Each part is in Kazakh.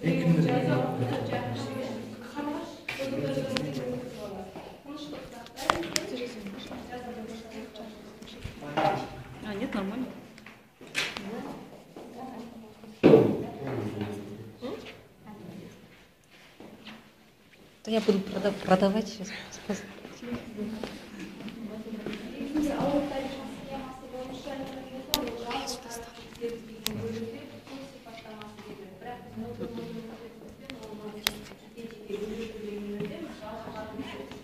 Біреуін жазып алып, қарлығаш тыныштық сақтаймыз. А, нет, нормально. Да я буду продавать сейчас.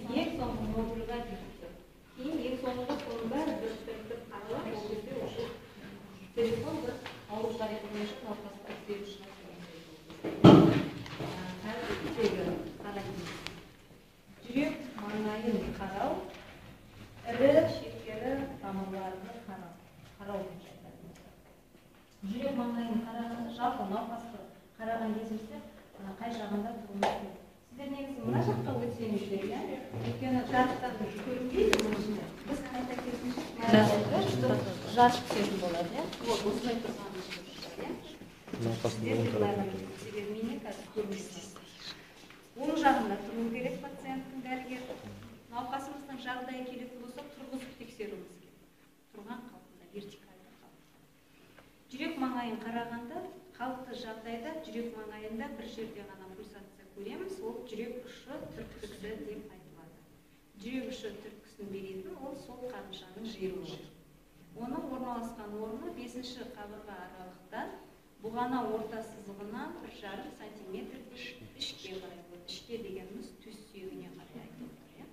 Ең соңғы модульға дейін. Кейін ең соңғы соның бәрі біріктіріп қаралып, ол кезде уже телефон бір ауру тарихы бойынша науқасты іздеу шығады. Қазір біздегі қарайтын жүрек маңайын қарау, ірі шеткері тамырларды қарау бойынша айтатын болсақ. Жүрек маңайын қарағанда, жалпы науқасты қараған кезімізде қай жағында тұруымыз керек? Сіздер негізі мына жаққа өтсеңіздер, иә? Өйткені жарықтан көрінбейді бұл жерде. Біз қайта керісінше что жарық түсетін болады, иә? Вот осылай тұрғанымыз дұрыс шығар, иә? Себебі менен қазір көрінбейді. Оң жағында тұруы керек пациенттің дәрігер. Науқасымыздың жағдайы келетін болса, тұрғызып тексеруіміз керек. Тұрған қалпында, вертикальды қалыпта. Жүрек маңайын қарағанда, қалыпты жағдайда жүрек маңайында бір жерде ғана пульсация көреміз, ол жүрек ұшы түрткісі деп айтылады. Жүрек ұшы түрткісін беретін ол сол қарыншаның жиырылуы. Оның орналасқан орны 5-ші қабырға аралықтан бұғана орта сызығынан 1,5 сантиметрдей ішке қарай болады. Ішке дегеніміз төс сүйегіне қарай айтылып тұр, иә?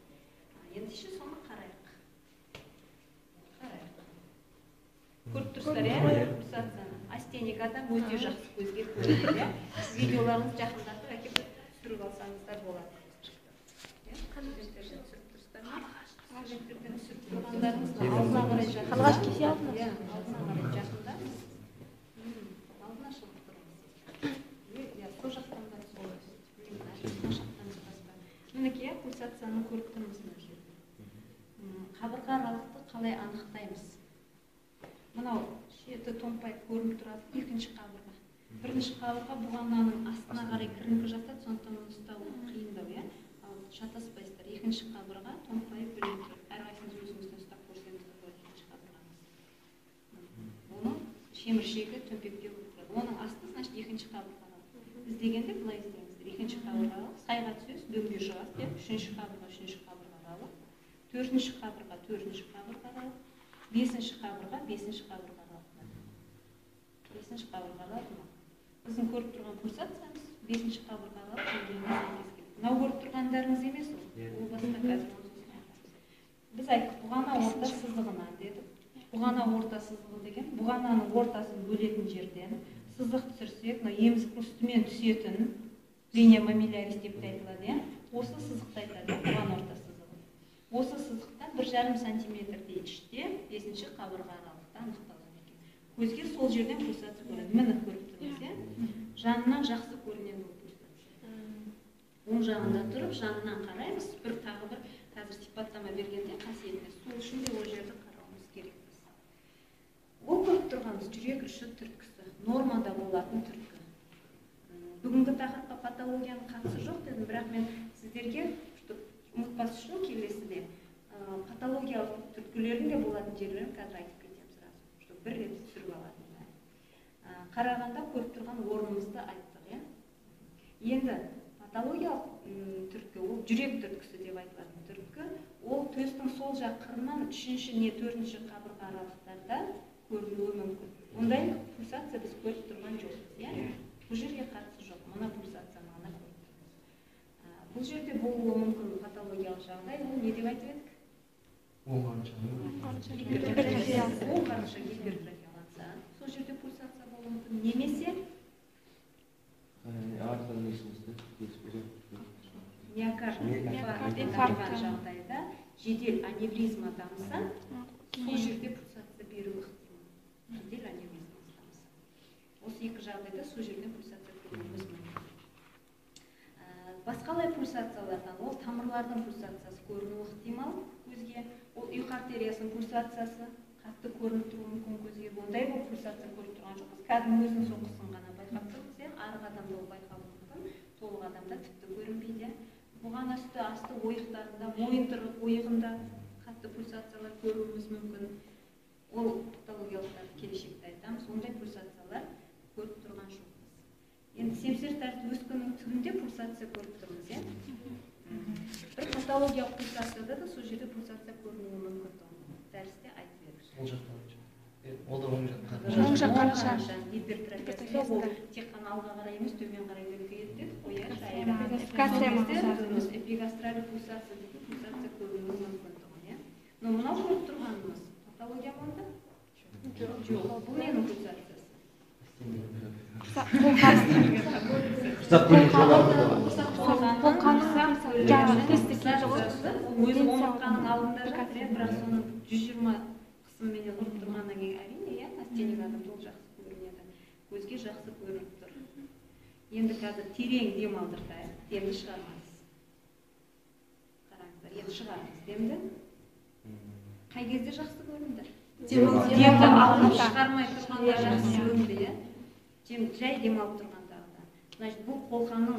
Ендеше соны қарайық. Қарайық. Көріп тұрсыздар, иә? Пульсацияны. Астеник адам өте жақсы көзге көрінеді, иә? Видеоларыңызды жақындатып әкеп түсіріп алсаңыздар болады. Иә? Студенттерден түсіріп тұрсыздар ма? Студенттерден түсіріп тұрғандарыңыз алдына қарай жақындап. Қарлығаш кесе алдыңыз. Иә, алдына қарай жақындаңыз. Алдына шығып тұрыңыз. Иә, сол жақтан да түсіріңіз. Мына жақтан баспа. Мінекей, пульсацияны көріп тұрмыз мына жерде. Қабырға аралықты қалай анықтаймыз? Мынау шеті томпайып көрініп тұратын екінші қабырға. Бірінші қабырға бұғананың астына қарай кіріңкі жатады, сондықтан оны ұстау қиындау, иә? Ал шатаспайсыздар. Екінші қабырға томпайып білініп тұр. Әрқайсыңыз өзіңізден ұстап көрсеңіз болады екінші қабырғаңыз. Оның шеміршегі төмпектеу болып тұрады. Оның асты, значит, екінші қабырға. Іздегенде былай іздеңіздер. Екінші қабырға аралық, сайға түсесіз, дөңге шығасыз, иә? Үшінші қабырға, үшінші қабырға аралық, төртінші қабырға, төртінші қабырға аралық, бесінші қабырға, бесінші қабырға аралық. Бесінші қабырға аралық мынау. Біздің көріп тұрған пульсациямыз бесінші қабырға аралық деңгейіне сәйкес келеді. Мынау көріп тұрғандарыңыз емес ол. Ол басқа, қазір оны сосын айтамыз. Біз айттық, бұғана орта сызығынан дедік. Бұғана орта сызығы деген бұғананың ортасын бөлетін жерден сызық түсірсек, мына емізіктің үстімен түсетін линия мамиллярис деп те айтылады, иә? Осы сызықты айтады, бұғана орта сызығы. Осы сызықтан 1,5 сантиметрдей іште 5-ші қабырға аралықта анықталады екен. Көзге сол жерден пульсация көрінеді. Міне көріп тұрмыз, иә? Жанынан жақсы көрінеді ол пульсация. Оң жағында тұрып, жанынан қараймыз. Бір тағы бір қазір сипаттама бергенде қасиетіне, сол үшін де ол жерді қарауымыз керекпіз. Ол көріп тұрғанымыз жүрек іші түрткісі, нормада болатын түрткі. Бүгінгі тақырыпқа патологияның қатысы жоқ дедім, бірақ мен сіздерге, чтобы ұмытпас үшін келесіде патологиялық түрткілердің де болатын жерлерін қазір айтып кетемін сразу, чтобы бір рет түсіріп алатын. Қарағанда көріп тұрған орнымызды айттық, иә? Енді патологиялық түрткі, ол жүрек түрткісі деп айтылатын түрткі, ол төстің сол жақ қырынан 3-ші не 4-ші қабырға аралықтарда көрінуі мүмкін. Ондай пульсация біз көріп тұрған жоқпыз, иә? Бұл жерге қатысы жоқ, мына пульсацияны ғана көріп тұрмыз. Бұл жерде болуы мүмкін патологиялық жағдай, ол не деп айтып едік? Оң қарынша гипертрофияланса, сол жерде пульсация болуы мүмкін. Немесе миокард инфаркт жағдайда жедел аневризма дамыса, сол жерде пульсация беруі ықтимал. Жедел аневризма дамыса. Осы екі жағдайда сол жерден пульсация көруіміз мүмкін. Басқалай пульсациялардан ол тамырлардың пульсациясы көрінуі ықтимал көзге, ол ұйқы артериясының пульсациясы қатты көрініп тұруы мүмкін көзге. Ондай болып пульсация көріп тұрған жоқпыз. Кәдімгі өзінің соққысын ғана байқап тұрмыз, иә, арық адамда ол байқалуы мүмкін. адамда тіпті көрінбейді. Бұған үсті, асты ойықтарында, мойынтырық ойығында қатты пульсациялар көруіміз мүмкін. Ол патологиялықтарды келешекте айтамыз. Ондай пульсациялар көріп тұрған жоқпыз. Енді семсер тәрізді өскіннің түбінде пульсация көріп тұрмыз, иә? Бір патологиялық пульсацияда да сол жерде пульсация көрінуі мүмкін. Дәрісте айтып беріп. Сол жақта. Ол да оң жаққа. Оң жаққа қараша. Гипертрофиясы ол тек қана алға қарай емес, төмен қарай да үлкейеді дедік қой, иә? Біз эпигастральды пульсация дейтін пульсация көрінуі мүмкін тұғын, иә? Но мынау көріп тұрғанымыз патология ма онда? Жоқ. Бұл ненің пульсациясы? Өзі омыртқаның алдында жатыр, бірақ соның 120 қысымменен ұрып тұрғаннан кейін әрине, иә, астеник адамда ол жақсы көрінеді. Көзге жақсы көрініп тұр. Енді қазір терең дем алдыртайық, демді шығармаңыз. Қараңыздар, енді шығарыңыз демді. Қай кезде жақсы көрінді? Демді алып шығармай тұрғанда жақсы көрінді, иә? Жай дем алып тұрғандағыда. Значит, бұл қолқаның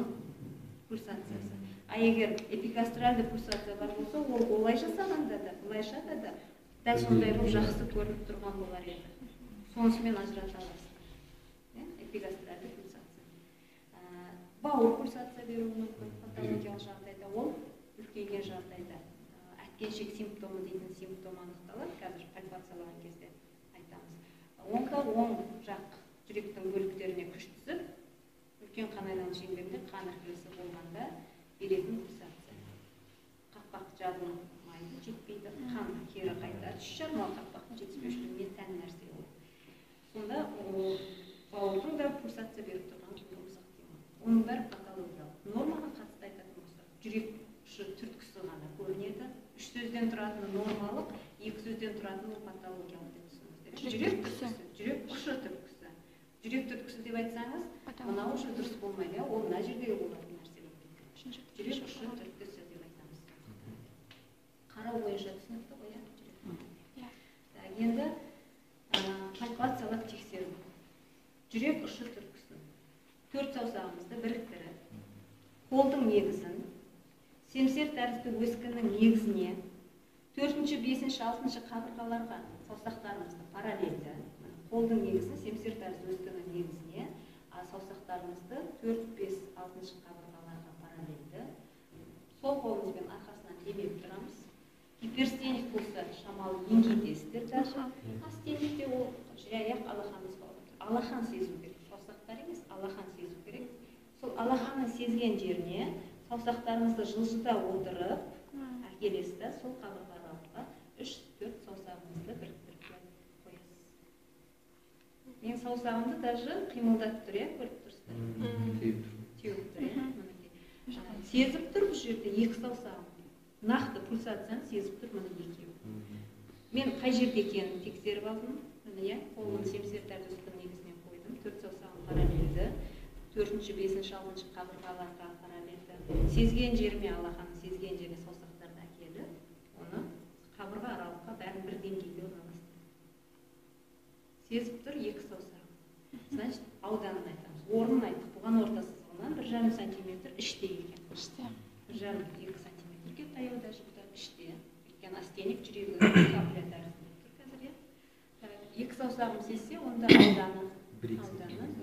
пульсациясы. А егер эпигастральды пульсация бар болса, ол олай жасағанда да, былайша да дәл сондай болып жақсы көрініп тұрған болар еді. Сонысымен ажырата аласыздар. Эпигастральды пульсация. Бауыр пульсация беруі мүмкін патологиялық жағдайда, ол үлкейген жағдайда. Әткеншек симптомы дейтін симптом анықталады, қазір пальпациялаған кезде айтамыз. Оңда оң жақ жүректің бөліктеріне күш түсіп, үлкен қан айналым шеңберінде қан іркілісі болғанда беретін пульсация. Қақпақ жабылмайды, жетпейді, қан кері қайтады. 3,5 ал қақпақтың жетіспеушілігіне тән нәрсе ол. Сонда бауырдың да пульсация беріп тұрған көруіміз ықтимал. Оның бәрі патологиялық. Нормаға қатысты айтатын болсақ, жүрек ұшы түрткісі ғана көрінеді. 3 сөзден тұратыны нормалық, 2 сөзден тұратыны ол патологиялық деп түсініңіздер. Жүрек түрткісі, жүрек ұшы түрткісі. Жүрек түрткісі деп айтсаңыз, мынау уже дұрыс болмайды, ол мына жердегі болатын нәрсе болып кетеді. Жүрек ұшы түрткісі деп айтамыз. Қарау бойынша түсінікті ғой, иә? Енді пальпациялап тексеру. Жүрек ұшы түрткісін 4 саусағымызды біріктіріп, қолдың негізін, семсер тәрізді өскіннің негізіне, 4-ші, 5-ші, 6-шы қабырғаларға саусақтарымызды параллельді, қолдың негізін семсер тәрізді өскіннің негізіне, а саусақтарымызды 4, 5, 6-шы қабырғаларға параллельді, сол қолымызбен арқасынан демеп тұрамыз. Гиперстеник болса шамалы еңкейтесіздер даже. Астеникте ол жай-ақ алақанымызға алып тұр. Алақан сезу керек, саусақтар емес, алақан сезу керек. Сол алақанның сезген жеріне саусақтарыңызды жылжыта отырып әкелесіз да, сол қабырғаларға 3-4 саусағыңызды біріктіріп қоясыз. Мен саусағымды даже қимылдатып тұр, иә, көріп тұрсыздар. Теуіп тұр, иә. Сезіп тұр бұл жерде 2 саусағым. Нақты пульсацияны сезіп тұр міне екеуі. Мен қай жерде екенін тексеріп алдым. Міне, иә, қолымның семсер тәрізді өскіннің негізіне қойдым. 4 саусағым параллельді. 4-ші, 5-ші, 6-шы қабырғаларға параллельді. Сезген жеріме, алақанның сезген жеріне саусақтарды әкеліп, оны қабырға аралыққа бәрін бір деңгейде орналастырдым. Сезіп тұр 2 саусағым. Значит, ауданын айтамыз. Орнын айттық. Бұған орта сызығынан 1,5 сантиметр іште екен. Іште. 1,5-2 сантиметрге таяу даже бұдан іште. Өйткені астеник жүрегі капля тәрізді болып тұр қазір, иә. 2 саусағым сезсе, онда ауданы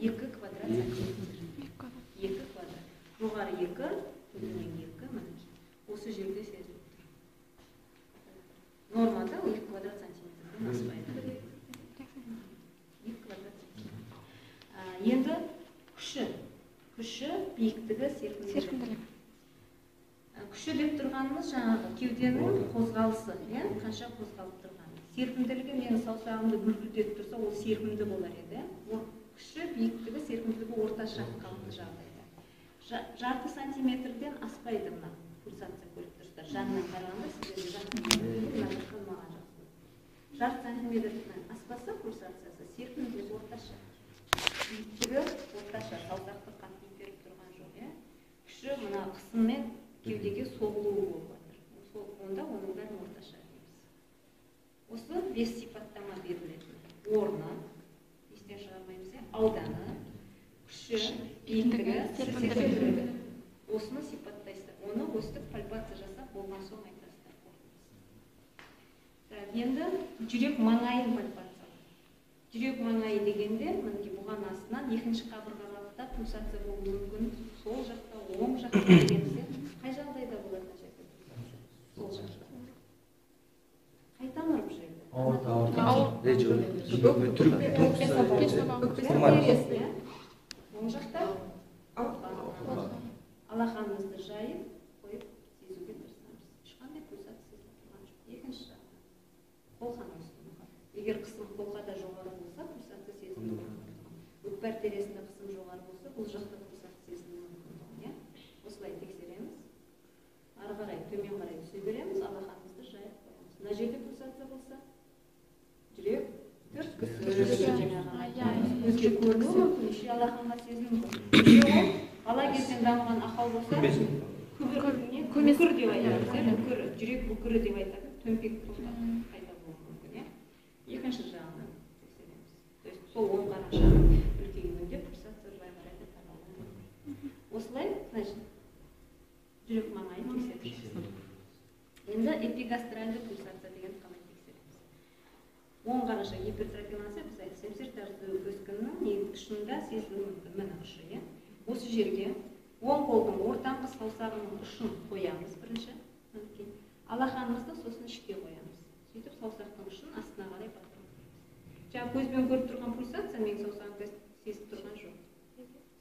2 квадрат сантиметр. 2 квадрат. Жоғары 2, төменнен 2, мінекей. Осы жерде сезіліп тұр. Нормада 2 квадрат сантиметрден аспайды. 2 квадрат сантиметр. Енді күші. Күші, биіктігі, серпімділігі. Күші деп тұрғанымыз жаңағы кеуденің қозғалысы, иә, қанша қозғалып тұрғаны. Серпімділігі менің саусағымды бүлкілдетіп тұрса, ол серпімді болар еді. Күші, биіктігі, серпімділігі орташа қалыпты жағдайда. 0,5 сантиметрден аспайды мына пульсация көріп тұрсыздар. Жанынан қарағанда сіздерге жақын, мына жақтан маған жақсы. 0,5 сантиметрден аспаса пульсациясы, серпімділігі орташа. Биіктігі орташа, саусақты қатты итеріп тұрған жоқ, иә. Күші мына қысыммен кеудеге соғылуы болып жатыр. Онда оның бәрін орташа дейміз. Осы 5 сипаттама берілетін. Орны, естен шығармаймыз, иә, ауданы, күші, биіктігі, серпімділігі. Осыны сипаттайсыздар. Оны өстіп пальпация жасап болған соң айтасыздар. Так, енді жүрек маңайын пальпациялау. Жүрек маңайы дегенде, мінекей бұған астынан екінші қабырғалықта пульсация болуы мүмкін. Сол жақта, оң жақта дегенімізде қай жағдайда болады мына жерде пульсация? Сол жақта. Қай тамыр бұл жерде? Аорта. Оң жақта алақанымызды жайып қойып сезуге тырысамыз. Ешқандай пульсация сезіліп тұрған жоқ. Екінші жағынан қолқаның үстінде. Егер қысым қолқада жоғары болса, пульсация сезілуі мүмкін. Өкпе артериясында қысым жоғары болса, бұл жақта пульсация сезілуі мүмкін. Осылай тексереміз. Ары қарай, төмен қарай түсе береміз, алақанымызды жайып қоямыз. Мына жерде пульсация болса, жүрек түрткісі көзге көрінуі мүмкін, еще алақанға сезілуі мүмкін. Еще ол бала кезден дамыған ақау болса, күбір деп айтамыз, бүкір, жүрек бүкірі деп айтады, төмпек тоқтап пайда болуы мүмкін. Екінші жағынан тексереміз. То есть сол оң қарашаның үлкеюінде пульсация былай қарай да таралуы мүмкін. Осылай, значит, жүрек маңайын тексереміз. Енді эпигастральды пульсация деген қалай тексереміз? Оң қараша гипертрофияланса, біз айтсақ, семсер тәрізді өскіннің ұшында сезілуі мүмкін. Міне ұшы, иә. Осы жерге оң қолдың ортаңғы саусағының ұшын қоямыз бірінші. Мінекей. Алақанымызды сосын ішке қоямыз. Сөйтіп саусақтың ұшын астына қарай батырып қоямыз. Жаңа көзбен көріп тұрған пульсация менің саусағымда сезіп тұрған жоқ.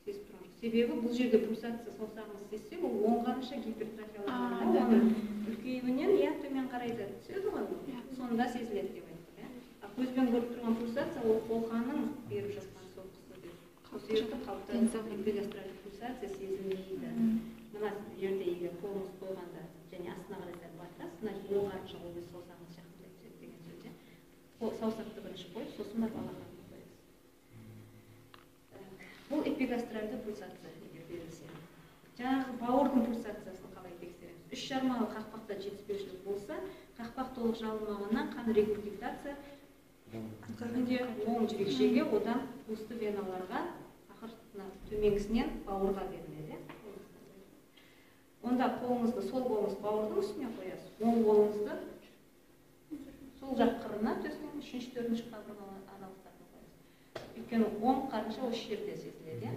Сезіп тұрған жоқ. Себебі бұл жерде пульсация саусағыңыз сезсе, ол оң қарынша гипертрофияланғанда оның үлкеюінен иә төмен қарай да түседі ғой ол. Сонда сезіледі деп айттық, иә. А көзбен көріп тұрған пульсация ол қолқаның беріп жатқан соққысы деп. Сол себепті қалыпты эпигастральды пульсация сезілмейді. Мына жерде егер қолыңыз қойғанда және астына қарай сәл батырасыз, значит оң қарынша ол өз саусағыңыз жақындай түседі деген сөз, иә. Саусақты бірінші қойып, сосын барып алақанды қоясыз. Бұл эпигастральды пульсация егер берілсе. Жаңағы бауырдың пульсациясын қалай тексереміз? Үш жармалы қақпақта жетіспеушілік болса, қақпақ толық жабылмағаннан қан регургитация күнде оң жүрекшеге, одан туысты веналарға, ақыр төменгісінен бауырға беріледі. Онда қолыңызды, сол қолыңызды бауырдың үстіне қоясыз, оң қолыңызды сол жақ қырына, төсінің үшінші, төртінші қабырға аралықтарына қоясыз. Өйткені оң қарынша осы жерде сезіледі.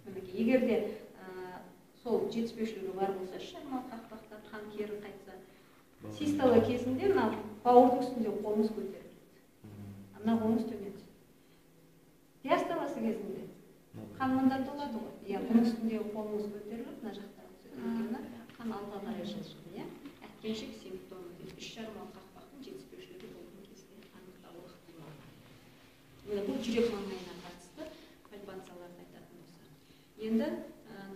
Мінекей, егер де сол жетіспеушілігі бар болса, үш жармалы қақпақта қан кері қайтса, систола кезінде мына бауырдың үстінде қолыңыз көтеріледі, мына қолыңыз төмен түседі. Диастоласы кезінде қан мында толады ғой, иә, бұның үстіндегі қолыңыз көтеріліп, мына жақтағы түседі. Өйткені қан алға қарай жылжыды, иә. Әткеншек симптомы дейді. Үш жармалы қақпақтың жетіспеушілігі болған кезде анықталуы ықтимал. Міне бұл жүрек маңайына қатысты пальпацияларды айтатын болсақ. Енді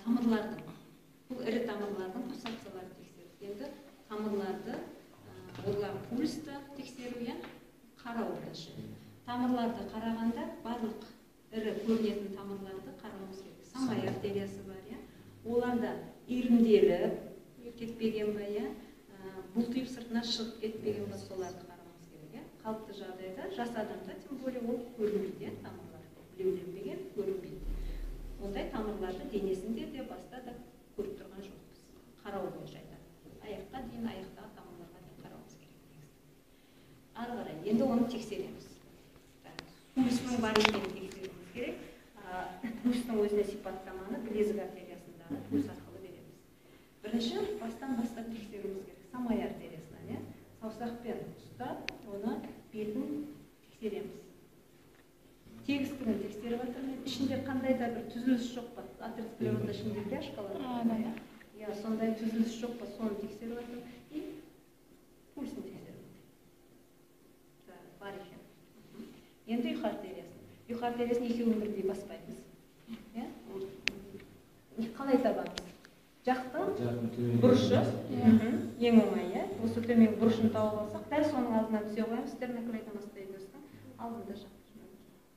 тамырлардың, бұл ірі тамырлардың пульсацияларын тексеру. Енді тамырларды, олар пульсті тексеру, иә, қарау бірінші. Тамырларды қарағанда барлық ірі көрінетін тамырларды қарауымыз керек. Самай артериясы бар, иә. Оларда иірімделіп кетпеген бе, иә, бұлтиып сыртына шығып кетпеген бе, соларды қарауымыз керек, иә. Қалыпты жағдайда жас адамда тем более ол көрінбейді, иә, тамырлар білеуленбеген, көрінбейді. Ондай тамырларды денесінде де баста да көріп тұрған жоқпыз. Қарау бойынша айтады. Аяққа дейін, аяқтағы тамырларға дейін қарауымыз керек негізі. Ары қарай енді оны тексереміз. Пульстың бар екенін тексеруіміз керек. Пульстың өзіне сипаттаманы білезік артериясындағы пульс арқылы береміз. Бірінші бастан бастап тексеруіміз керек. Самай артериясынан, иә. Саусақпен ұстап, оны бетін тексереміз. Тегістігін тексеріп жатырмын. Ішінде қандай да бір түзіліс жоқ па? Атеросклерозда ішінде бляшкалар бар, иә. Иә, сондай түзіліс жоқ па, соны тексеріп жатырмын. И пульсін тексеріп жатырмын. Бар екен. Енді ұйқы артериясын. Ұйқы артериясын екеуін бірдей баспаймыз. Иә? Қалай табамыз? Жақтың бұрышы, ең оңай, иә? Осы төменгі бұрышын тауып алсақ, дәл соның алдына түсе қоямыз, стерноклейтомастоидеустың алдында жатыр.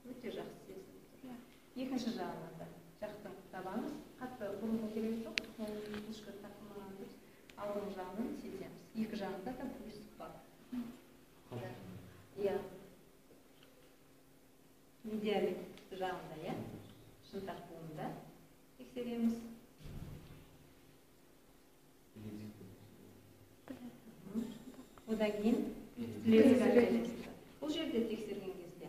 Өте жақсы сезіліп тұр. Екінші жағынан да жақтың табамыз. Қатты бұрудың керегі жоқ, бұлшықет тартылмаған дұрыс. Алдыңғы жағынан сеземіз. Екі жағында да пульс бар. Иә. Медиалик жағында, иә? Шынтақ буынында тексереміз. Одан кейін білезік артериясында. Бұл жерде тексерген кезде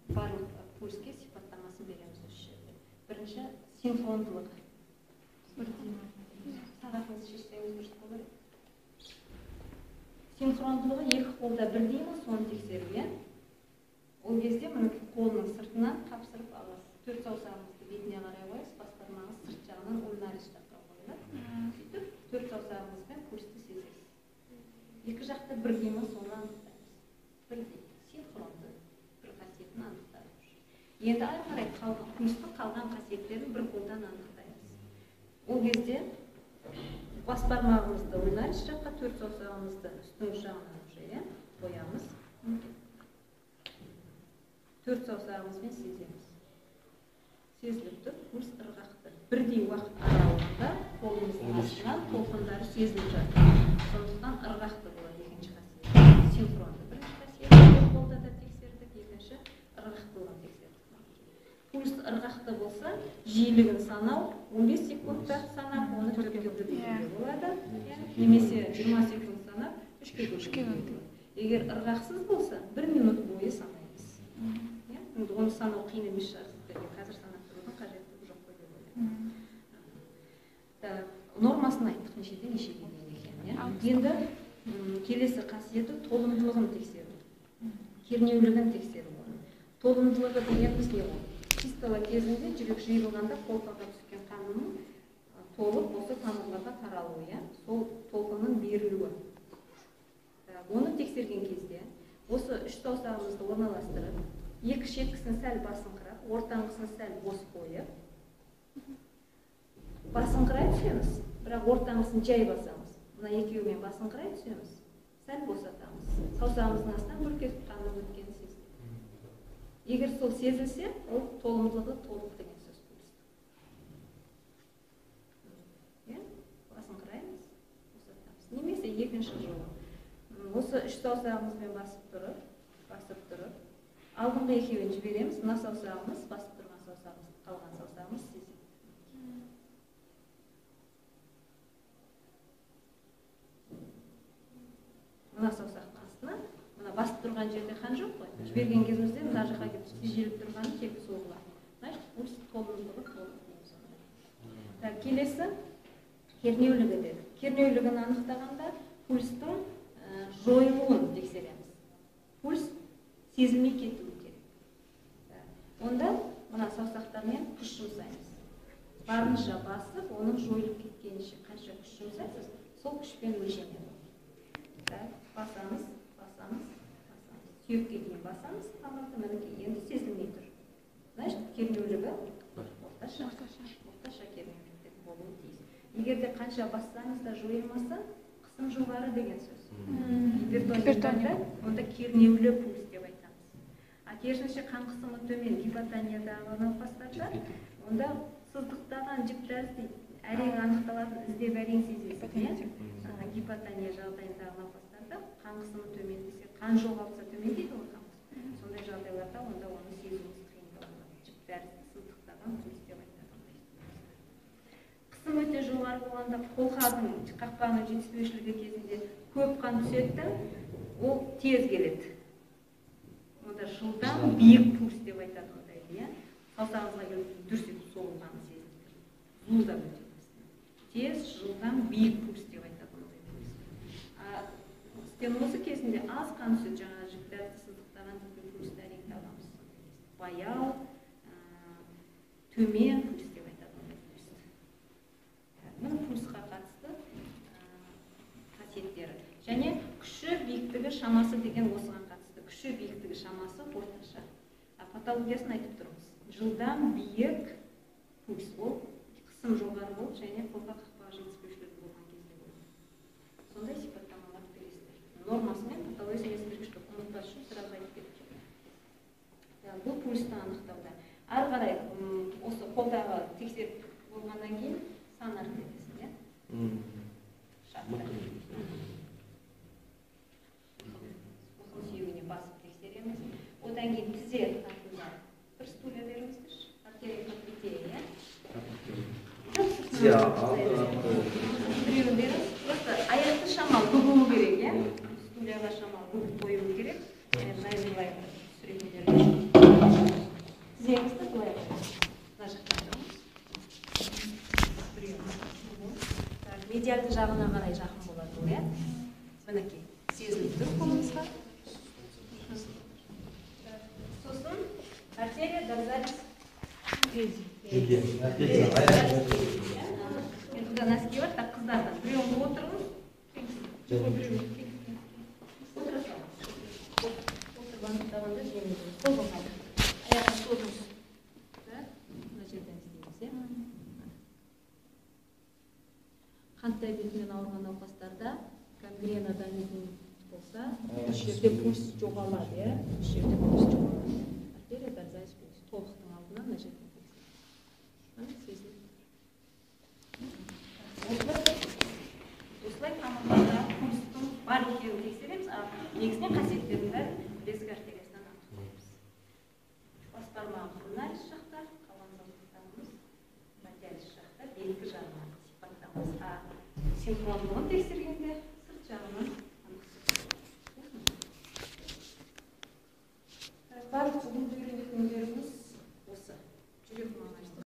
барлық пульске сипаттамасын береміз осы жерде. Бірінші синхрондылығы. Сағатыңызды шешсеңіз дұрыс болар еді. Синхрондылығы екі қолда бірдей ма, соны тексеру, иә? Ол кезде мінекей қолының сыртынан қапсырып аласыз. Төрт саусағыңызды бетіне қарай қоясыз, бас бармағыңыз сырт жағынан ульнарис жаққа қойылады. Сөйтіп төрт саусағыңызбен пульсті сезесіз. Екі жақта бірдей ма, соны анықтаймыз. Бірдей, синхронды бір қасиетін анықтадық. Енді ары қарай қалған пульстің қалған қасиеттерін бір қолдан анықтаймыз. Ол кезде бас бармағымызды ульнарис жаққа, төрт саусағымызды үстіңгі жағынан уже, иә, қоямыз. Төрт саусағымызбен сеземіз. Сезіліп тұр, пульс ырғақты. Бірдей уақыт аралығында қолымыздың астынан толқындары сезіліп жатыр. Сондықтан ырғақты болады екінші қасиет. Синхронды бірінші қасиет, бір қолда да тексердік, екінші ырғақтылығын тексердік. Пульс ырғақты болса, жиілігін санау 15 секундта санап, оны төртке бөлуге болады. Немесе 20 секунд санап, үшке бөлуге болады. Егер ырғақсыз болса, 1 минут бойы санаймыз. Енді оны санау қиын емес шығар сіздерге. Қазір санап тұрудың қажеттігі жоқ қой деп ойлаймын. Нормасын айттық, нешеден нешеге дейін екенін. Енді келесі қасиеті толымдылығын тексеру, кернеулігін тексеру. Толымдылығы дегеніміз не ол? Систола кезінде жүрек жиырылғанда қолқаға түскен қанның толып осы тамырларға таралуы, иә? Сол толқынның берілуі. Оны тексерген кезде осы үш саусағымызды орналастырып, екі шеткісін сәл басыңқырап, ортаңғысын сәл бос қойып, басыңқырай түсеміз, бірақ ортаңғысын жай басамыз. Мына екеуімен басыңқырай түсеміз, сәл босатамыз. Саусағымыздың астынан бүлк етіп қанның өткенін сезіледі. Егер сол сезілсе, ол толымдылығы толық деген сөз пульстің. Иә? Басыңқыраймыз, босатамыз. Немесе екінші жолы. Осы үш саусағымызбен басып тұрып, алдыңғы екеуін жібереміз, мына саусағымыз, басып тұрған саусағымыз, қалған саусағымыз сезеді. Мына саусақтың астына, мына басып тұрған жерде қан жоқ қой. Жіберген кезімізде мына жаққа келіп тежеліп тұрғаны келіп соғылады. Значит, пульс толымдылығы толық дейміз онда. Так, келесі кернеулігі дедік. Кернеулігін анықтағанда пульстің жойылуын тексереміз. Пульс сезілмей кетуі керек. Онда мына саусақтармен күш жұмсаймыз. Барынша басып, оның жойылып кеткенінше қанша күш жұмсайсыз, сол күшпен өлшенеді. Так, басамыз, басамыз, басамыз. Сүйекке дейін басамыз, тамырды мінекей енді сезілмей тұр. Значит, кернеулігі орташа, орташа кернеулікте болуы тиіс. Егер де қанша бассаңыз да жойылмаса, қысым жоғары деген сөз. Гипертония, онда кернеулі пульс деп айтамыз. А керісінше қан қысымы төмен гипотониядағы науқастарда, онда сыздықтаған жіп тәрізді әрең анықталатын, іздеп әрең сезесіз. Гипотония жағдайындағы науқастарда қан қысымы төмендесе, қан жоғалтса төмендейді ғой қан қысымы. Сондай жағдайларда онда оны сезуіміз қиындау болады. Жіп тәрізді сыздықтаған пульс деп айтады. Қысым өте жоғары болғанда қолқаның қақпағының жетіспеушілігі кезінде көп қан түседі де, ол тез келеді. Онда жылдам биік пульс деп айтады ондайды, иә? Саусағыңызға келіп дүрс етіп соғылғаны сезіліп тұр. Зуылдап өтеді. Тез, жылдам, биік пульс деп айтады ондай пульс. Стенозы кезінде аз қан түседі, жаңағы жіп тәрізді сыздықтаған дейтін пульсті әрең табамыз. Баяу, төмен пульс деп айтады ондай пульсті. Міне пульсқа қатысты қасиеттері. Және күші, биіктігі, шамасы деген осыған қатысты. Күші, биіктігі, шамасы орташа. Патологиясын айтып тұрмыз. Жылдам, биік пульс, ол қысым жоғары болып және қолқа қақпағы жетіспеушілігі болған кезде болады. Сондай сипаттамаларды бересіздер. Нормасы мен патологиясын ескергіш ұмытпас үшін сразу айтып кеттім. Бұл пульсті анықтауда. Ары қарай осы қолдағы тексеріп болғаннан кейін сан артериясын, иә? Мықын сүйегіне басып тексереміз. Одан кейін тізе артында бір стулья беріңіздерші. Артерия поплитея, иә? Біреуін беріңіз. Просто аяқты шамалы бүгуі керек, иә? Аяғын да шамалы бүгіп қою керек. Мына былай түсіретіндерге. Тізеңізді былай қойыңыз. Мына жақтан тұрыңыз. Прием. Так, медиалды жағына қарай жақын болады ол, иә? Мінекей, сезіліп тұр қолыңызға. Сосын артерия дорзалис. Енді бұда носки бар, так, қыздардан біреуін отырыңыз. Отыра салыңыз. Отырып анықтағанда жеңіл. Созылған. Аяғын созыңыз. Так, мына жерден істейміз, иә? Қант диабетімен ауырған науқастарда гангрена дамитын болса, осы жерде пульс жоғалады, иә? Осы жерде пульс жоғалады. Артерия дорзалис пульс. Тобықтың алдына мына жерден тексереді. Міне, сезіліп тұр. Осылай тамырларда пульстың бар екенін тексереміз, а негізінен қасиеттердің бәрін бесік артериясынан анықтаймыз. Бас бармағы ulnaris жақта, қалған саусақтарымыз радиалис жақта, беткі жағынан сипаттамыз. А синхрондығын тексерген